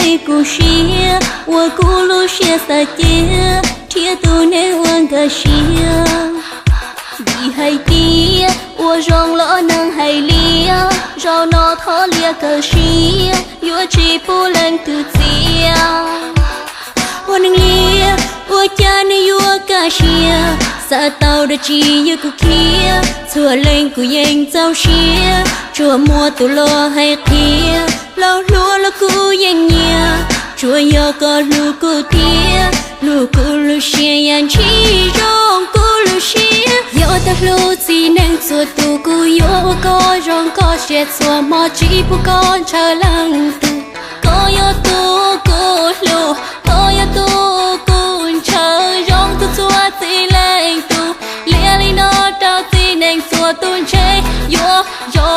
Kuv siab uas kuv lub siab xav cia, rhiab tus neeg uas nkag siab. Vim hais tias ua zoo los neeg hais liab, zaum no thov liab kawg siab, yuav tsis pub leej twg txiav. Ua neeg liab ua cas neeg yuav kaj siab, xav tau dab tsi yog kuv khiav, txhua leej kuv yeej txaus siab, tsuas muaj tus los hais qhia, laus hluas los kuv yeej nyiam, tsuas yog koj hlub kuv thiab, hlub kuv lub siab yam ntshis zoo kuv lub siab. Yog tau hlub txiv neej txhua tus kuv yuav ua koj zoo koj siab txhua hmo tsis pub koj ntshaw leej twg. Koj yog tus kuv hlub, koj yog tus kuv ntshaw zoo tus txhua txiv leej tus. Liab li no rau txiv neej txhua tus ntshe yuav zoo.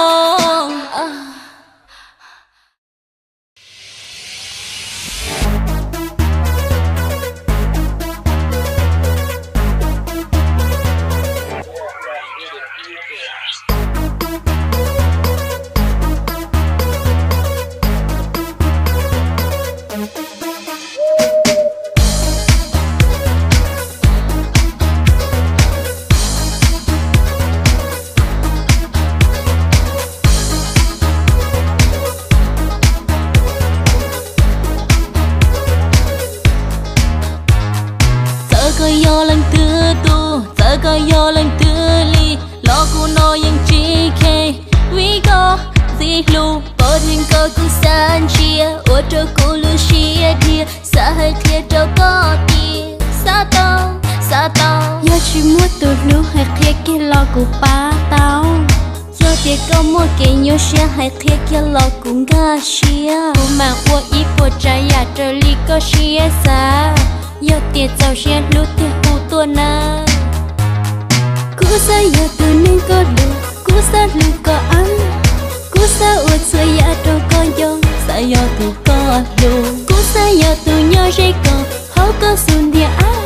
Txawm koj yog leej twg tus, txawm koj yog leej twg li, los kuv no yeej tsis kheev. Vim koj txiv hlub pov dheev koj kuv xav ntsia, ua rau kuv lub siab dhia, xav hais qhia rau koj tias xav tau, xav tau. Yog tsis muaj tus hlub hais qhia kiag los kuv pab tau. Yog tias koj muaj kev nyuaj siab hais qhia kiag los kuv nkag siab. Kuv mam ua ib puas tsav yam raws li koj siab xav. Yog tias txaus siab hlub tiag hu tuaj na. Kuv xav yog tus neeg koj hlub, kuv xav hlub koj ab. Kuv xav ua txhua yam rau koj nco, xav yog tus koj hlub. Kuv xav yog tus nyob ze koj hauv koj xub ntiag ab.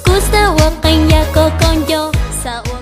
Kuv xav ua qee yam kom koj nco, xav ua